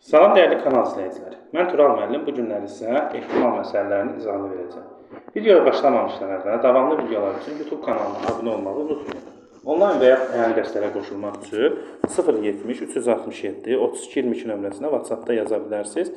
Salam dəyərli kanal izləyiciləri. Mən Tural müəllim bu günləri sizə ehtimal məsələlərinin izahını verəcəm. Videoya başlamamışdan əvvəl davamlı videolar üçün YouTube kanalıma abunə olmağı unutmayın. Onlayn və ya əyani dərslərə qoşulmaq üçün 070 367 32 22 nömrəsinə WhatsApp-da yaza bilərsiniz.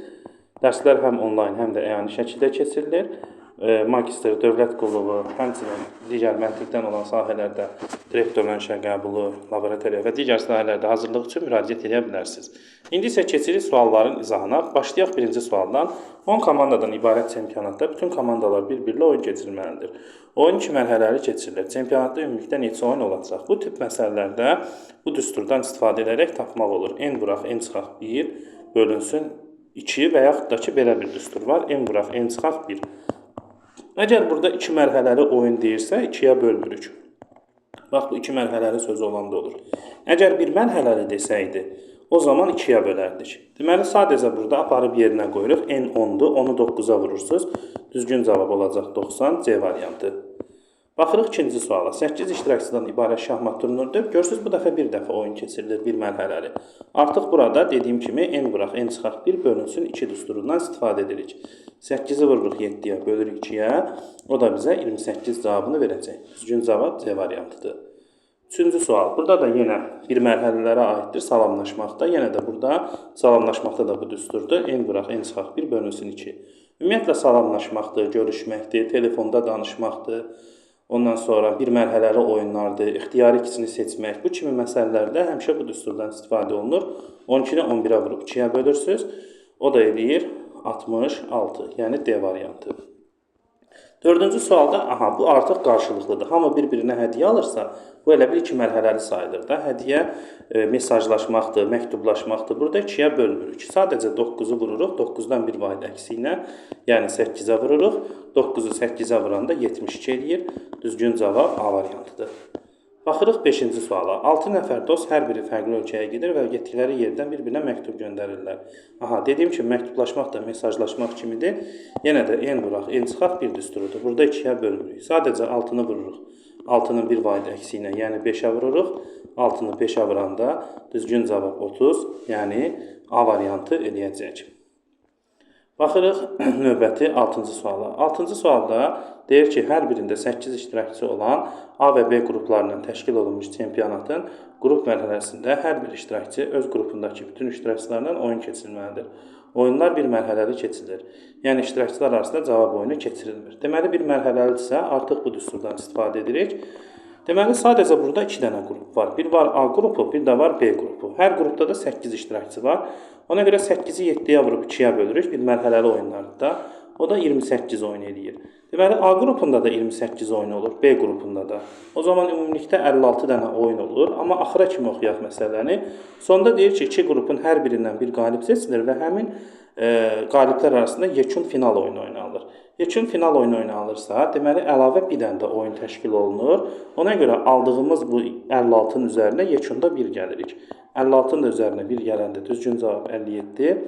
Dərslər həm onlayn, həm də əyani şəkildə keçirilir. Magistr, dövlət qulluğu, həmçinin digər məntiqdən olan sahələrdə direktorla işə qəbulu, laboratoriya və digər sahələrdə hazırlıq üçün müraciət edə bilərsiniz. İndi isə keçirik sualların izahına. Başlayaq birinci sualdan. 10 komandadan ibarət çempionatda bütün komandalar bir-birilə oyun keçirməlidir. Oyun iki mərhələli keçirilir. Çempionatda ümumilikdə neçə oyun olacaq? Bu tip məsələlərdə bu düsturdan istifadə edərək tapmaq olur. N vuraq, N çıxaq 1 bölünsün 2 və yaxud da ki, belə bir düstur var. N vuraq, N çıxaq 1. Əgər burada iki mərhələli oyun deyirsə, 2-yə bölmürük. Bax, bu iki mərhələli sözü olanda olur. Əgər bir mərhələli desəydi, o zaman 2-yə bölərdik. Deməli, sadəcə burada aparıb yerinə qoyuruq. N 10-dur, onu 9-a vurursunuz. Düzgün cavab olacaq 90, C variantı. Baxırıq ikinci suala. 8 iştirakçıdan ibarət şahmat turniridir. Görürsüz, bu dəfə bir dəfə oyun keçirilir, bir mərhələli. Artıq burada dediyim kimi N vuraq, N çıxaq 1 bölünsün 2 düsturundan istifadə edirik. 8-i vururuq 7-yə, bölürük 2-yə. O da bizə 28 cavabını verəcək. Düzgün cavab C variantıdır. Üçüncü sual. Burada da yenə bir mərhələlərə aiddir salamlaşmaqda. Yenə də burada salamlaşmaqda da bu düsturdur. N vuraq, N çıxaq 1 bölünsün 2. Ümumiyyətlə salamlaşmaqdır, görüşməkdir, telefonda danışmaqdır. Ondan sonra bir mərhələli oyunlardır, ixtiyari ikisini seçmək. Bu kimi məsələlərdə həmişə bu düsturdan istifadə olunur. 12-ni 11-ə vurub 2-yə bölürsünüz. O da eləyir 66, yəni D variantı. Dördüncü sualda, aha, bu artıq qarşılıqlıdır. Hamı bir-birinə hədiyyə alırsa, bu elə bir iki mərhələli sayılır da. Hədiyyə mesajlaşmaqdır, məktublaşmaqdır. Burada 2-yə bölmürük. Sadəcə 9-u vururuq, 9-dan bir vahid əksi ilə, yəni 8-ə vururuq. 9-u 8-ə vuranda 72 eləyir. Düzgün cavab A variantıdır. Baxırıq 5-ci suala. 6 nəfər dost hər biri fərqli ölkəyə gedir və getdikləri yerdən bir-birinə məktub göndərirlər. Aha, dediyim kimi məktublaşmaq da mesajlaşmaq kimidir. Yenə də N vuraq, N çıxaq bir düsturudur. Burada 2-yə bölmürük. Sadəcə 6-nı vururuq. 6-nın bir vahid əksi ilə, yəni 5-ə vururuq. 6-nı 5-ə vuranda düzgün cavab 30, yəni A variantı eləyəcək. Baxırıq növbəti 6-cı suala. 6-cı sualda deyir ki, hər birində 8 iştirakçı olan A və B qruplarından təşkil olunmuş çempionatın qrup mərhələsində hər bir iştirakçı öz qrupundakı bütün iştirakçılarla oyun keçirməlidir. Oyunlar bir mərhələli keçirilir. Yəni iştirakçılar arasında cavab oyunu keçirilmir. Deməli, bir mərhələlidirsə, artıq bu düsturdan istifadə edirik. Deməli, sadəcə burada 2 dənə qrup var. Bir var A qrupu, bir də var B qrupu. Hər qrupda da 8 iştirakçı var. Ona görə 8-i 7-yə vurub 2-yə bölürük bir mərhələli oyunlarda. O da 28 oyun eləyir. Deməli, A qrupunda da 28 oyun olur, B qrupunda da. O zaman ümumilikdə 56 dənə oyun olur. Amma axıra kimi oxuyaq məsələni. Sonda deyir ki, iki qrupun hər birindən bir qalib seçilir və həmin qaliblər arasında yekun final oyunu oynanılır. Yekun final oyunu oynanılırsa, deməli, əlavə bir dənə də oyun təşkil olunur. Ona görə aldığımız bu 56-nın üzərinə yekunda 1 gəlirik. 56-nın da üzərinə 1 gələndə düzgün cavab 57,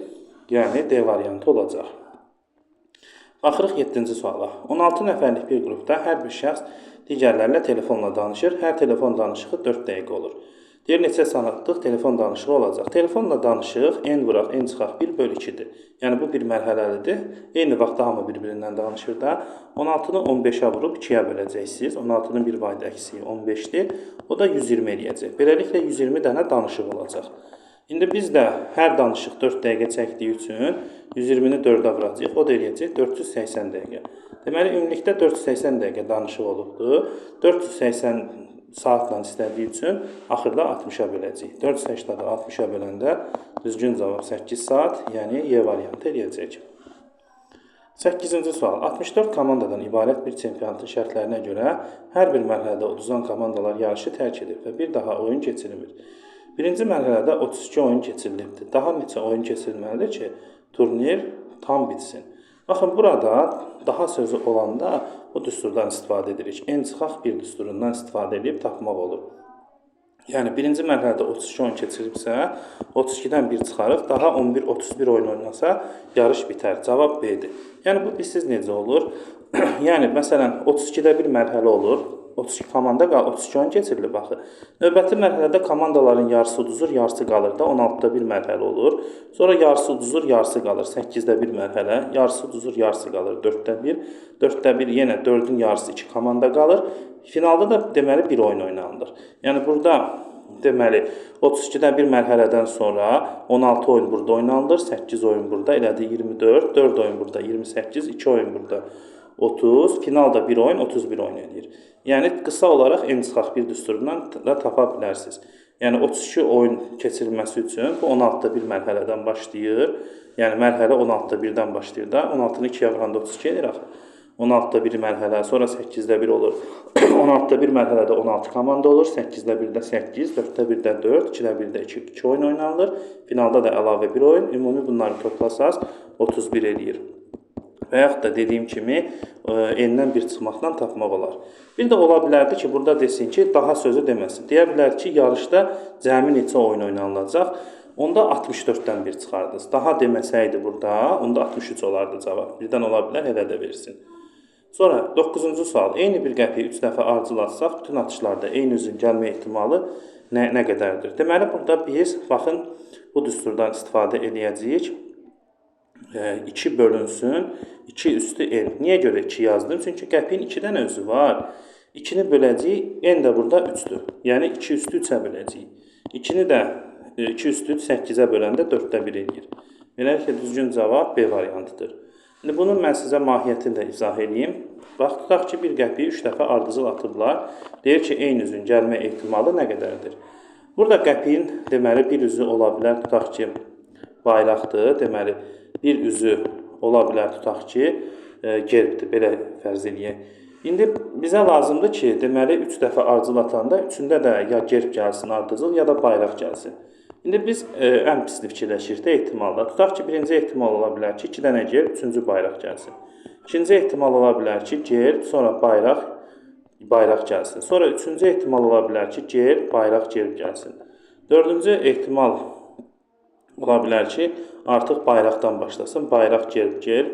yəni D variantı olacaq. Baxırıq 7-ci suala. 16 nəfərlik bir qrupda hər bir şəxs digərlərlə telefonla danışır. Hər telefon danışığı 4 dəqiqə olur. Deyir, neçə saatlıq telefon danışığı olacaq? Telefonla danışıq N vuraq, N çıxaq 1 böl 2-dir. Yəni bu bir mərhələlidir. Eyni vaxtda hamı bir-birindən danışır da. 16-nı 15-ə vurub 2-yə böləcəksiniz. 16-nın bir vahid əksiyi 15-dir. O da 120 eləyəcək. Beləliklə 120 dənə danışıq olacaq. İndi biz də hər danışıq 4 dəqiqə çəkdiyi üçün 120-ni 4-ə vuracağıq. O da eləyəcək 480 dəqiqə. Deməli, ümumilikdə 480 dəqiqə danışıq olubdur. 480 saatla istədiyi üçün axırda 60-a böləcəyik. 480-də 60-a böləndə düzgün cavab 8 saat, yəni Y variantı eləyəcək. 8-ci sual. 64 komandadan ibarət bir çempionatın şərtlərinə görə hər bir mərhələdə uduzan komandalar yarışı tərk edir və bir daha oyun keçirilmir. Birinci mərhələdə 32 oyun keçirilibdir. Daha neçə oyun keçirilməlidir ki, turnir tam bitsin. Baxın, burada daha sözü olanda bu düsturdan istifadə edirik. N çıxaq bir düsturundan istifadə edib tapmaq olur. Yəni, birinci mərhələdə 32 oyun keçirilibsə, 32-dən 1 çıxarıq, daha 11, 31 oyun oynasa, yarış bitər. Cavab B-dir. Yəni, bu bilsiz necə olur? Yəni, məsələn, 32-də bir mərhələ olur. 32 komanda qalır, 32 oyun keçirilib axı. Növbəti mərhələdə komandaların yarısı uduzur, yarısı qalır da 16-da bir mərhələ olur. Sonra yarısı uduzur, yarısı qalır, 8-də bir mərhələ, yarısı uduzur, yarısı qalır, 4-də 1, 4-də 1 yenə 4-ün yarısı 2 komanda qalır. Finalda da deməli bir oyun oynanılır. Yəni burada deməli 32-də bir mərhələdən sonra 16 oyun burada oynanılır, 8 oyun burada, elədi 24, 4 oyun burada 28, 2 oyun burada 30, finalda bir oyun 31 oyun eləyir. Yəni qısa olaraq n çıxaq 1 düsturundan da tapa bilərsiniz. Yəni 32 oyun keçirilməsi üçün bu 16-da bir mərhələdən başlayır. Yəni mərhələ 16-da 1-dən başlayır da. 16-nı 2-yə vuranda 32 eləyir axı. 16-da bir mərhələ, sonra 8-də 1 olur. 16-da bir mərhələdə 16 komanda olur. 8-də 1-də 8, 4-də 1-də 4, 2-də 1-də 2, 2 oyun oynanılır. Finalda da əlavə bir oyun. Ümumi bunları toplasaz 31 eləyir. Və yaxud da dediyim kimi n-dən 1 çıxmaqla tapmaq olar. Bir də ola bilərdi ki, burada desin ki, daha sözü deməsin. Deyə bilər ki, yarışda cəmi neçə oyun oynanılacaq? Onda 64-dən 1 çıxardınız. Daha deməsəydi burada, onda 63 olardı cavab. Birdən ola bilər, elə də versin. Sonra 9-cu sual. Eyni bir qəpiyi 3 dəfə ardıcıl atsaq, bütün atışlarda eyni üzün gəlmə ehtimalı nə qədərdir? Deməli, burada biz, baxın, bu düsturdan istifadə eləyəcəyik. 2 bölünsün, 2 üstü n. Niyə görə 2 yazdım? Çünki qəpiyin 2 dənə özü var. 2-ni böləcəyik, n də burada 3-dür. Yəni 2 üstü 3-ə böləcəyik. 2-ni də 2 üstü 8-ə böləndə 4-də 1 eləyir. Beləliklə, düzgün cavab B variantıdır. İndi bunun mən sizə mahiyyətini də izah edeyim. Bax, tutaq ki, bir qəpiyi 3 dəfə ardıcıl atıblar. Deyir ki, eyni üzün gəlmə ehtimalı nə qədərdir? Burada qəpiyin, deməli, bir üzü ola bilər, tutaq ki, bayraqdır. Deməli, bir üzü ola bilər, tutaq ki, gerbdir. Belə fərz eləyək. İndi bizə lazımdır ki, deməli, 3 dəfə ardıcıl atanda üçündə də ya gerb gəlsin ardıcıl, ya da bayraq gəlsin. İndi biz ən pisini fikirləşirik də ehtimalda. Tutaq ki, birinci ehtimal ola bilər ki, 2 dənə gerb, üçüncü bayraq gəlsin. İkinci ehtimal ola bilər ki, gerb, sonra bayraq gəlsin. Sonra üçüncü ehtimal ola bilər ki, gerb, bayraq, gerb gəlsin. Dördüncü ehtimal ola bilər ki, artıq bayraqdan başlasın. Bayraq, gerb, gerb.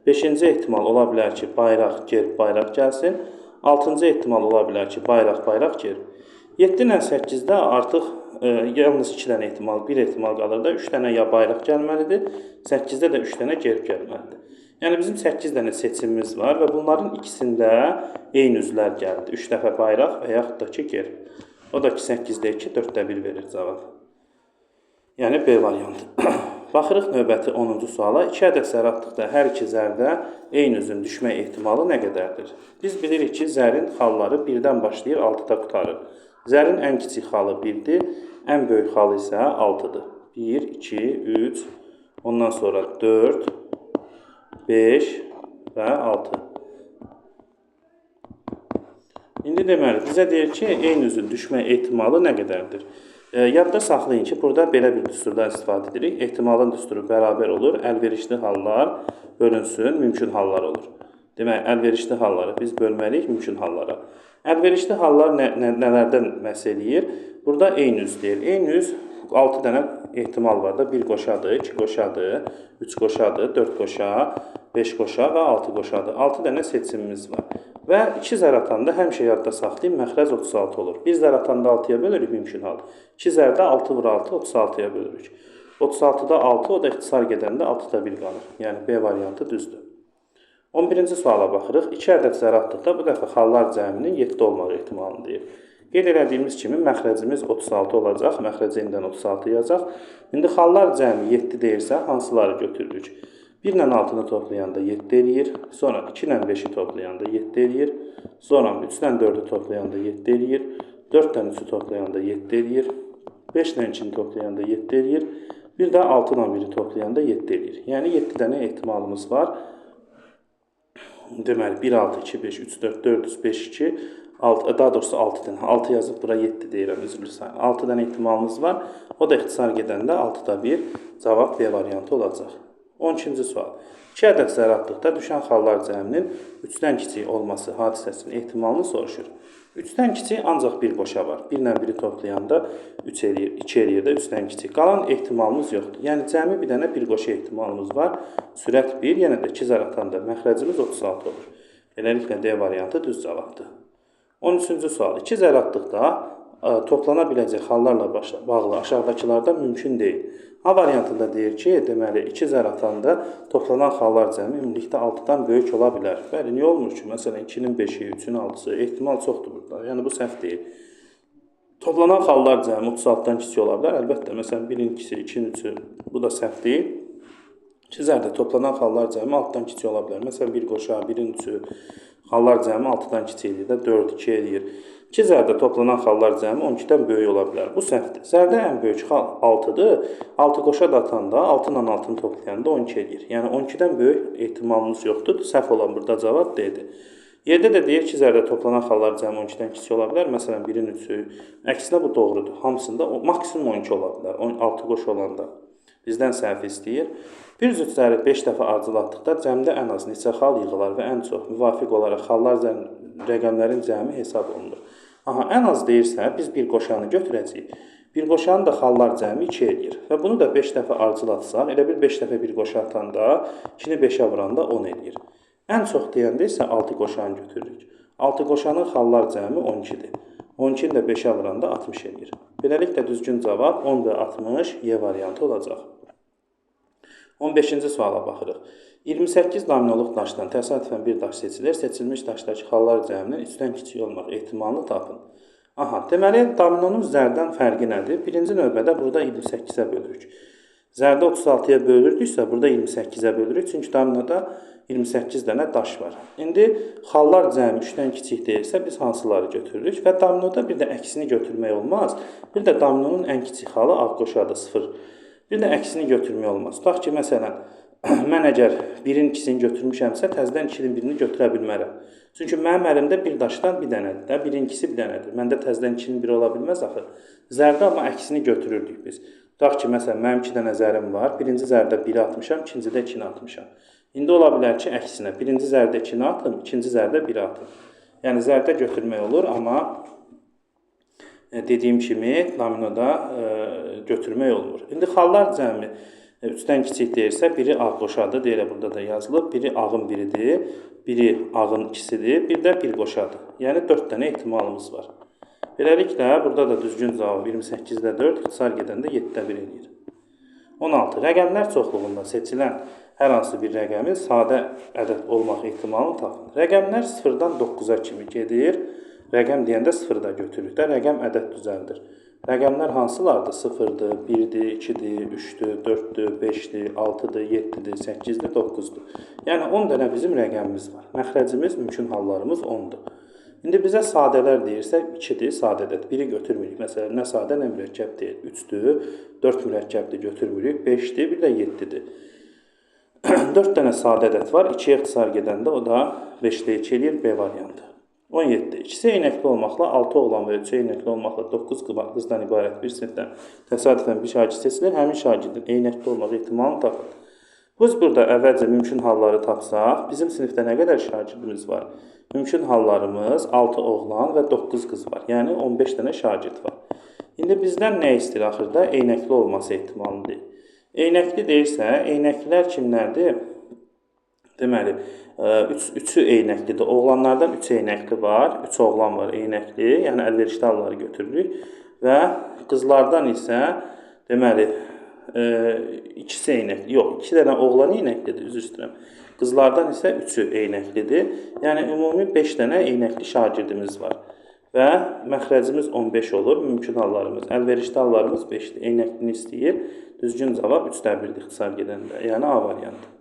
Beşinci ehtimal ola bilər ki, bayraq, gerb, bayraq gəlsin. Altıncı ehtimal ola bilər ki, bayraq, bayraq, gerb. 7 ilə 8-də artıq yalnız 2 dənə ehtimal, 1 ehtimal qalır da 3 dənə ya bayraq gəlməlidir, 8-də də 3 dənə gerb gəlməlidir. Yəni bizim 8 dənə seçimimiz var və bunların ikisində eyni üzlər gəldi. 3 dəfə bayraq və yaxud da ki, gerb. O da ki, 8-də 2, 4-də 1 verir cavab. Yəni B variantı. Baxırıq növbəti 10-cu suala. 2 ədəd zər atdıqda hər iki zərdə eyni üzün düşmə ehtimalı nə qədərdir? Biz bilirik ki, zərin xalları 1-dən başlayır, 6-da qurtarır. Zərin ən kiçik xalı 1-dir, ən böyük xalı isə 6-dır. 1, 2, 3, ondan sonra 4, 5 və 6. İndi deməli, bizə deyir ki, eyni üzün düşmə ehtimalı nə qədərdir? Yadda saxlayın ki, burada belə bir düsturdan istifadə edirik. Ehtimalın düsturu bərabər olur, əlverişli hallar bölünsün, mümkün hallar olur. Demək, əlverişli halları biz bölməliyik mümkün hallara. Əlverişli hallar nələrdən məhz eləyir? Burada eyni üz deyil. Eyni üz 6 dənə ehtimal var da. 1 qoşadır, 2 qoşadır, 3 qoşadır, 4 qoşa, 5 qoşa və 6 qoşadır. 6 dənə seçimimiz var. Və 2 zər atanda həmişə yadda saxlayın, məxrəc 36 olur. 1 zər atanda 6-ya bölürük mümkün hal. 2 zərdə 6 vur 6, 36-ya bölürük. 36-da 6, o da ixtisar gedəndə 6-da 1 qalır. Yəni B variantı düzdür. 11-ci suala baxırıq. 2 ədəd zər atdıqda bu dəfə xallar cəminin 7 olmaq ehtimalını deyir. Qeyd elədiyimiz kimi məxrəcimiz 36 olacaq. Məxrəcə indidən 36 yazacaq. İndi xallar cəmi 7 deyirsə, hansıları götürürük? 1 ilə 6-nı toplayanda 7 eləyir. Sonra 2 ilə 5-i toplayanda 7 eləyir. Sonra 3 ilə 4-ü toplayanda 7 eləyir. 4 ilə 3-ü toplayanda 7 eləyir. 5 ilə 2-ni toplayanda 7 eləyir. Bir də 6 ilə 1-i toplayanda 7 eləyir. Yəni 7 dənə ehtimalımız var. Deməli, 1, 6, 2, 5, 3, 4, 4, 5, 2, 6, daha doğrusu 6 dənə. 6 yazıb bura 7 deyirəm, üzrlü sayın. 6 dənə ehtimalımız var. O da ixtisar gedəndə 6-da 1 cavab B variantı olacaq. 12-ci sual. 2 ədəd zər atdıqda düşən xallar cəminin 3-dən kiçik olması hadisəsinin ehtimalını soruşur. 3-dən kiçik ancaq bir qoşa var. 1 ilə 1-i toplayanda 3 eləyir, 2 eləyir də 3-dən kiçik. Qalan ehtimalımız yoxdur. Yəni cəmi bir dənə bir qoşa ehtimalımız var. Sürət 1, yenə də 2 zər atanda məxrəcimiz 36 olur. Beləliklə D variantı düz cavabdır. 13-cü sual. 2 zər atdıqda toplana biləcək xallarla bağlı aşağıdakılardan mümkün deyil. A variantında deyir ki, deməli 2 zər atanda toplanan xallar cəmi ümumilikdə 6-dan böyük ola bilər. Bəli, niyə olmur ki? Məsələn, 2-nin 5-i, 3-ün 6-sı ehtimal çoxdur burada. Yəni bu səhv deyil. Toplanan xallar cəmi 36-dan kiçik ola bilər. Əlbəttə, məsələn, 1-in 2-si, 2-nin 3-ü, bu da səhv deyil. 2 zərdə toplanan xallar cəmi 6-dan kiçik ola bilər. Məsələn, 1 qoşa, 1-in 3-ü, xallar cəmi 6-dan kiçik eləyir də 4, 2 eləyir. 2 zərdə toplanan xallar cəmi 12-dən böyük ola bilər. Bu səhvdir. Zərdə ən böyük xal 6-dır. 6 qoşa da atanda 6 ilə 6-nı toplayanda 12 eləyir. Yəni 12-dən böyük ehtimalımız yoxdur. Səhv olan burada cavab D-dir. Yerdə də deyir ki, zərdə toplanan xallar cəmi 12-dən kiçik ola bilər. Məsələn, 1-in 3-ü. Əksinə bu doğrudur. Hamısında maksimum 12 ola bilər. 6 qoşa olanda. Bizdən səhv istəyir. Bir cüt zəri 5 dəfə ardıcıl atdıqda cəmdə ən az neçə xal yığılar və ən çox müvafiq olaraq xallar rəqəmlərin cəmi hesab olunur. Aha, ən az deyirsə, biz bir qoşanı götürəcəyik. Bir qoşanın da xallar cəmi 2 eləyir. Və bunu da 5 dəfə ardıcıl atsaq, elə bir 5 dəfə bir qoşa atanda 2-ni 5-ə vuranda 10 eləyir. Ən çox deyəndə isə 6 qoşanı götürürük. 6 qoşanın xallar cəmi 12-dir. 12-ni də 5-ə vuranda 60 eləyir. Beləliklə düzgün cavab 10 və 60 Y variantı olacaq. 15-ci suala baxırıq. 28 dominoluq daşdan təsadüfən bir daş seçilir. Seçilmiş daşdakı xallar cəminin 3-dən kiçik olmaq ehtimalını tapın. Aha, deməli, dominonun zərdən fərqi nədir? Birinci növbədə burada 28-ə bölürük. Zərdə 36-ya bölürdüksə, burada 28-ə bölürük. Çünki dominoda 28 dənə daş var. İndi xallar cəmi 3-dən kiçik deyilsə, biz hansıları götürürük? Və dominoda bir də əksini götürmək olmaz. Bir də dominonun ən kiçik xalı ağ qoşadır, 0. Bir də əksini götürmək olmaz. Tutaq ki, məsələn, mən əgər 1-in 2-sini götürmüşəmsə, təzədən 2-nin 1-ini götürə bilmərəm. Çünki mənim əlimdə bir daşdan bir dənədir də, 1-in 2-si bir dənədir. Məndə təzədən 2-nin 1-i ola bilməz axı. Zərdə amma əksini götürürdük biz. Tutaq ki, məsələn, mənim 2 dənə zərim var. Birinci zərdə 1-i atmışam, ikincidə 2-ni atmışam. İndi ola bilər ki, əksinə. Birinci zərdə 2-ni atım, ikinci zərdə 1-i atım. Yəni, zərdə götürmək olur, amma dediyim kimi dominoda götürmək olmur. İndi xallar cəmi 3-dən kiçik deyirsə, biri ağ qoşadır, deyirə burada da yazılıb, biri ağın biridir, biri ağın ikisidir, bir də bir qoşadır. Yəni 4 dənə ehtimalımız var. Beləliklə, burada da düzgün cavab 28-də 4, ixtisar gedəndə 7-də 1 eləyir. 16. Rəqəmlər çoxluğunda seçilən hər hansı bir rəqəmin sadə ədəd olmaq ehtimalını tapın. Rəqəmlər 0-dan 9-a kimi gedir. Rəqəm deyəndə 0 da götürürük də, rəqəm ədəd düzəldir. Rəqəmlər hansılardır? 0-dır, 1-dir, 2-dir, 3-dür, 4-dür, 5-dir, 6-dır, 7-dir, 8-dir, 9-dur. Yəni 10 dənə bizim rəqəmimiz var. Məxrəcimiz, mümkün hallarımız 10-dur. İndi bizə sadələr deyirsə, 2-dir, sadə ədəd. 1-i götürmürük. Məsələn, nə sadə, nə mürəkkəb deyil. 3-dür, 4 mürəkkəbdir, götürmürük. 5-dir, bir də 7-dir. 4 dənə sadə ədəd var. 2-yə ixtisar gedəndə o da 5-də 2 eləyir, B variantı. 17. İkisi eynəkli olmaqla 6 oğlan və 3 eynəkli olmaqla 9 qızdan ibarət bir sinifdən təsadüfən bir şagird seçilir. Həmin şagirdin eynəkli olmaq ehtimalını tapın. Biz burada əvvəlcə mümkün halları tapsaq, bizim sinifdə nə qədər şagirdimiz var? Mümkün hallarımız 6 oğlan və 9 qız var. Yəni 15 dənə şagird var. İndi bizdən nə istəyir axırda? Eynəkli olması ehtimalını deyir. Eynəkli deyirsə, eynəklilər kimlərdir? Deməli, 3-ü eynəklidir. Oğlanlardan 3 eynəkli var. 3 oğlan var eynəkli. Yəni əlverişli halları götürürük. Və qızlardan isə deməli, ikisi eynəkli. Yox, 2 dənə oğlan eynəklidir, üzr istəyirəm. Qızlardan isə 3-ü eynəklidir. Yəni ümumi 5 dənə eynəkli şagirdimiz var. Və məxrəcimiz 15 olur. Mümkün hallarımız, əlverişli hallarımız 5-dir. Eynəklini istəyir. Düzgün cavab 3-də 1-dir ixtisar gedəndə. Yəni A variantı.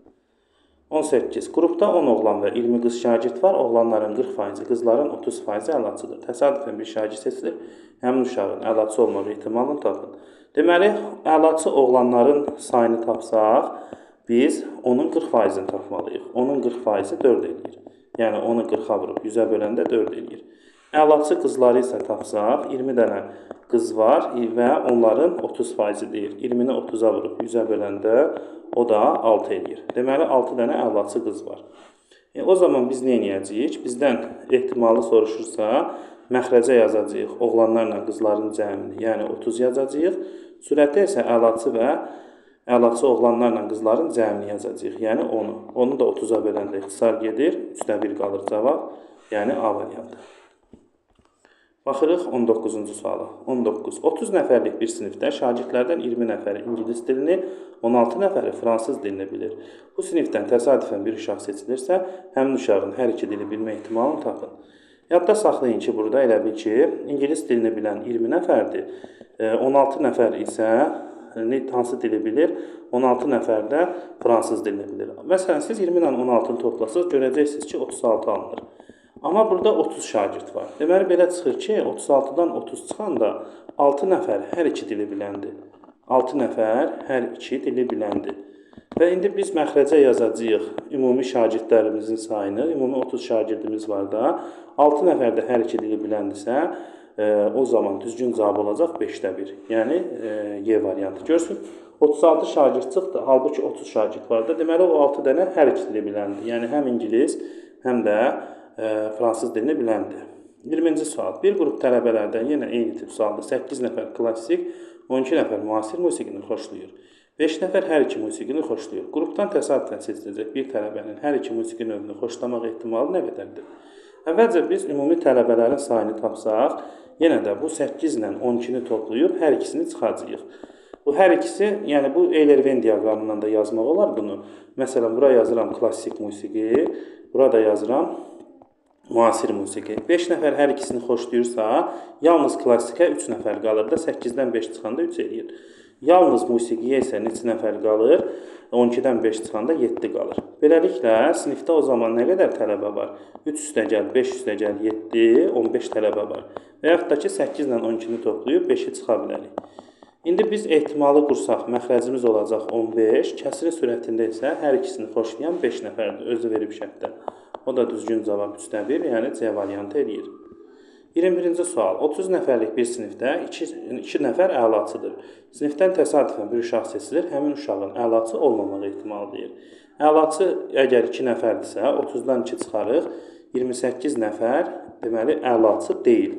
18. Qrupda 10 oğlan və 20 qız şagird var. Oğlanların 40%, qızların 30% əlaçıdır. Təsadüfən bir şagird seçilir. Həmin uşağın əlaçı olmaq ehtimalını tapın. Deməli, əlaçı oğlanların sayını tapsaq, biz onun 40%-ni tapmalıyıq. Onun 40%-i 4 eləyir. Yəni, onu 40-a vurub 100-ə böləndə 4 eləyir. Əlaçı qızları isə tapsaq, 20 dənə qız var və onların 30% deyir. 20-ni 30-a vurub 100-ə böləndə o da 6 eləyir. Deməli, 6 dənə əlaçı qız var. O zaman biz nə eləyəcəyik? Bizdən ehtimalı soruşursa, məxrəcə yazacağıq oğlanlarla qızların cəmini, yəni 30 yazacağıq. Sürətə isə əlaçı və əlaçı oğlanlarla qızların cəmini yazacağıq, yəni 10-u. Onu da 30-a böləndə ixtisar gedir, 3-də 1 qalır cavab, yəni A variantı. Baxırıq 19-cu suala. 19. 30 nəfərlik bir sinifdə şagirdlərdən 20 nəfəri ingilis dilini, 16 nəfəri fransız dilini bilir. Bu sinifdən təsadüfən bir uşaq seçilirsə, həmin uşağın hər iki dili bilmə ehtimalını tapın. Yadda saxlayın ki, burada elə bil ki, ingilis dilini bilən 20 nəfərdir, 16 nəfər isə hansı dili bilir? 16 nəfər də fransız dilini bilir. Məsələn, siz 20 ilə 16-nı toplasaz, görəcəksiniz ki, 36 alınır. Amma burada 30 şagird var. Deməli, belə çıxır ki, 36-dan 30 çıxanda 6 nəfər hər iki dili biləndir. 6 nəfər hər iki dili biləndir. Və indi biz məxrəcə yazacağıq ümumi şagirdlərimizin sayını. Ümumi 30 şagirdimiz var da. 6 nəfər də hər iki dili biləndirsə, o zaman düzgün cavab olacaq 5-də 1. Yəni, Y variantı. Görürsün, 36 şagird çıxdı, halbuki 30 şagird var da. Deməli, o 6 dənə hər iki dili biləndir. Yəni, həm ingilis, həm də fransız dilini biləndir. 20-ci sual. Bir qrup tələbələrdən yenə eyni tip sualdır. 8 nəfər klassik, 12 nəfər müasir musiqini xoşlayır. 5 nəfər hər iki musiqini xoşlayır. Qrupdan təsadüfən seçiləcək bir tələbənin hər iki musiqi növünü xoşlamaq ehtimalı nə qədərdir? Əvvəlcə biz ümumi tələbələrin sayını tapsaq, yenə də bu 8 ilə 12-ni toplayıb hər ikisini çıxacağıq. Bu hər ikisi, yəni bu Euler-Venn diaqramından da yazmaq olar bunu. Məsələn, bura yazıram klassik musiqi, burada yazıram müasir musiqi. 5 nəfər hər ikisini xoşlayırsa, yalnız klassikə 3 nəfər qalır da, 8-dən 5 çıxanda 3 eləyir. Yalnız musiqiyə isə neçə nəfər qalır? 12-dən 5 çıxanda 7 qalır. Beləliklə, sinifdə o zaman nə qədər tələbə var? 3 üstəgəl, 5 üstəgəl, 7, 15 tələbə var. Və yaxud da ki, 8 ilə 12-ni toplayıb 5-i çıxa bilərik. İndi biz ehtimalı qursaq, məxrəcimiz olacaq 15, kəsiri sürətində isə hər ikisini xoşlayan 5 nəfərdir, özü verib şərtdə. O da düzgün cavab 3-də 1, yəni C variantı eləyir. 21-ci sual. 30 nəfərlik bir sinifdə 2 nəfər əlaçıdır. Sinifdən təsadüfən bir uşaq seçilir, həmin uşağın əlaçı olmamaq ehtimalı deyir. Əlaçı əgər 2 nəfərdirsə, 30-dan 2 çıxarıq, 28 nəfər deməli əlaçı deyil.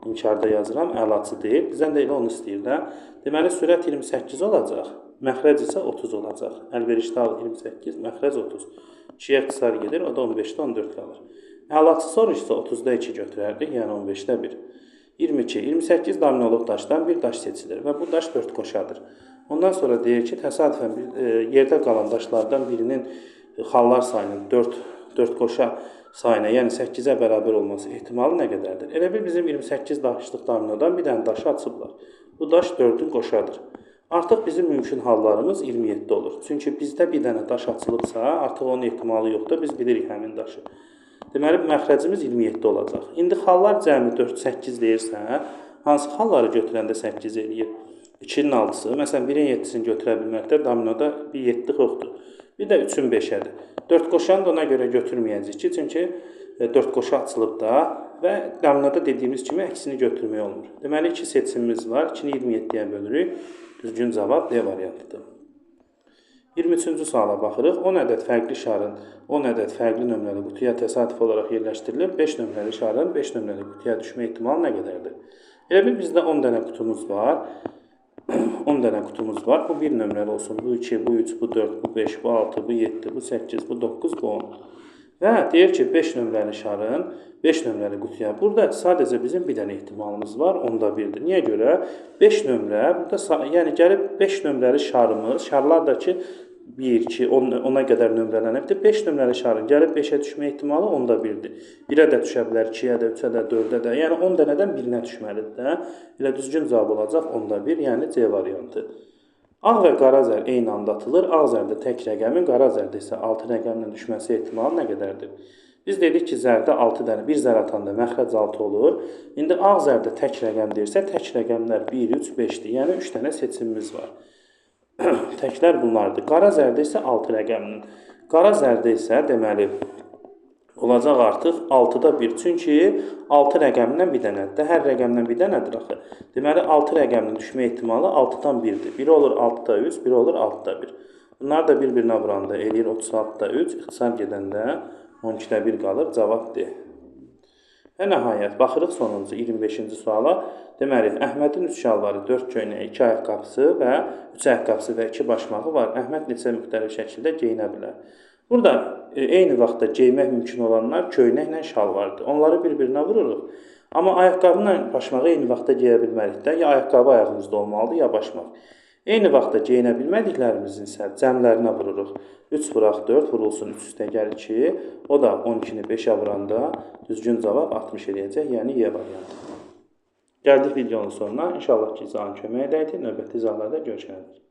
İnkarda yazıram, əlaçı deyil. Bizdən də elə onu istəyir də. Deməli, sürət 28 olacaq, məxrəc isə 30 olacaq. Əlverişli hal 28, məxrəc 30. 2-yə ixtisar gedir, o da 15-də 14 qalır. Əlaçı soruşsa 30-da 2 götürərdik, yəni 15-də 1. 22. 28 dominoluq daşdan bir daş seçilir və bu daş 4 qoşadır. Ondan sonra deyir ki, təsadüfən bir, yerdə qalan daşlardan birinin xallar sayının 4 qoşa sayına, yəni 8-ə bərabər olması ehtimalı nə qədərdir? Elə bil bizim 28 daşlıq dominodan bir dənə daşı açıblar. Bu daş 4-ün qoşadır. Artıq bizim mümkün hallarımız 27 olur. Çünki bizdə bir dənə daş açılıbsa, artıq onun ehtimalı yoxdur, biz bilirik həmin daşı. Deməli, məxrəcimiz 27 olacaq. İndi xallar cəmi 4, 8 deyirsə, hansı xalları götürəndə 8 eləyir? 2-nin 6-sı, məsələn, 1-in 7-sini götürə bilməkdə dominoda bir 7 yoxdur. Bir də 3-ün 5-ədir. 4 qoşanı da ona görə götürməyəcəyik ki, çünki 4 qoşa açılıb da və dominoda dediyimiz kimi əksini götürmək olmur. Deməli, 2 seçimimiz var. 2-ni 27-yə bölürük. Düzgün cavab D variantıdır. 23-cü suala baxırıq. 10 ədəd fərqli şarın 10 ədəd fərqli nömrəli qutuya təsadüf olaraq yerləşdirilib. 5 nömrəli şarın 5 nömrəli qutuya düşmə ehtimalı nə qədərdir? Elə bil bizdə 10 dənə qutumuz var. 10 dənə qutumuz var. Bu 1 nömrəli olsun. Bu 2, bu 3, bu 4, bu 5, bu 6, bu 7, bu 8, bu 9, bu 10. Və deyir ki, 5 nömrəli şarın 5 nömrəli qutuya. Burada sadəcə bizim bir dənə ehtimalımız var, onda 1-dir. Niyə görə? 5 nömrə, burada yəni gəlib 5 nömrəli şarımız, şarlar da ki 1, 2, 10-a qədər nömrələnibdir. 5 nömrəli şarın gəlib 5-ə düşmə ehtimalı onda 1-dir. 1-ə də düşə bilər, 2-yə də, 3-ə də, 4-ə də. Yəni 10 dənədən birinə düşməlidir də. Elə düzgün cavab olacaq onda 1, yəni C variantı. Ağ və qara zər eyni anda atılır. Ağ zərdə tək rəqəmin, qara zərdə isə 6 rəqəmlə düşməsi ehtimalı nə qədərdir? Biz dedik ki, zərdə 6 dənə, bir zər atanda məxrəc 6 olur. İndi ağ zərdə tək rəqəm deyirsə, tək rəqəmlər 1, 3, 5-dir. Yəni 3 dənə seçimimiz var. Təklər bunlardır. Qara zərdə isə 6 rəqəminin. Qara zərdə isə deməli olacaq artıq 6-da 1. Çünki 6 rəqəmindən bir dənədir. Hər rəqəmdən bir dənədir axı. Deməli 6 rəqəminin düşmə ehtimalı 6-dan 1-dir. Biri olur 6-da 3, biri olur 6-da 1. Bunlar da bir-birinə vuranda eləyir 36-da 3, ixtisar gedəndə 12-də 1 qalır. Cavab D. Və nəhayət, baxırıq sonuncu 25-ci suala. Deməli, Əhmədin 3 şalvarı, 4 köynəyi, 2 ayaqqabısı və 3 ayaqqabısı və 2 başmağı var. Əhməd neçə müxtəlif şəkildə geyinə bilər? Burada eyni vaxtda geymək mümkün olanlar köynəklə şalvardır. Onları bir-birinə vururuq. Amma ayaqqabı ilə başmağı eyni vaxtda geyə bilmərik də. Ya ayaqqabı ayağımızda olmalıdır, ya başmaq. Eyni vaxtda geyinə bilmədiklərimizin isə cəmlərinə vururuq. 3 vuraq 4 vurulsun 3 üstə gəl 2. O da 12-ni 5-ə vuranda düzgün cavab 60 eləyəcək, yəni Y variantı. Gəldik videonun sonuna. İnşallah ki, izahın köməyi dəydi. Növbəti izahlarda görüşənədək.